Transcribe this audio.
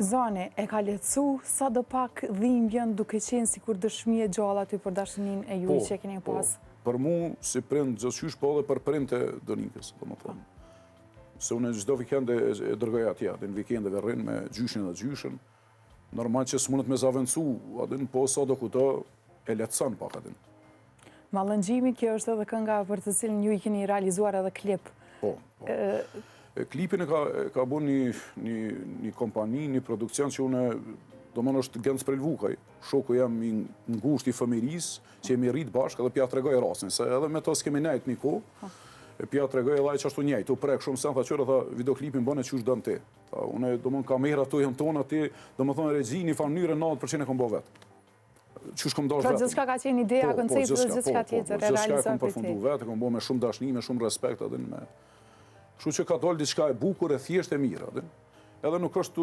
Zani, e ka lehtësu sado pak dhimbjen duke qenë sikur dëshmi e gjallë aty për dashninë e juj po, që e keni po. pas? Për mu, si prind, gjithqysh, po edhe për prind e Donikës, domethënë. Se unë çdo vikend e, e dërgoj atje, aty në vikendeve rrin me gjyshin dhe gjyshën. Normal që s'mundet me zavendësu, a din, po sado kudo e lehtëson pak, a din. Mallëngjimi, kjo është edhe kënga për të cilën ju i keni realizuar edhe klip. Po, po. Klipin e ka, ka bo një, një, një kompani, një produksion që unë, domethënë është Genc Prelvukaj, shoku jem i ngushtë i fëmirisë, që jemi rritë bashkë edhe pja tregoj rastin, se edhe me to s'kemi nejtë një kohë, po. e pja tregoj edhe ai qashtu njëjtë, u prek shumë sen, tha qyre, tha, videoklipin bëne qysh don ti. Tha, unë, domethënë, kamera ato janë tona, ti, domethënë, regji një farë mënyre 90% e kom bo vetë. Qysh kom dashtë pra, vetëm. Gjithçka ka qenë ideja, po, po, koncepti dhe gjithçka tjetër e realizuar për ti. Gjithçka e kom përfundu vetë, e kom bo me shumë dashni, me shumë respekt, edhe me... Kështu që ka dalë diçka e bukur, e thjeshtë e mirë, edhe. Edhe nuk është tu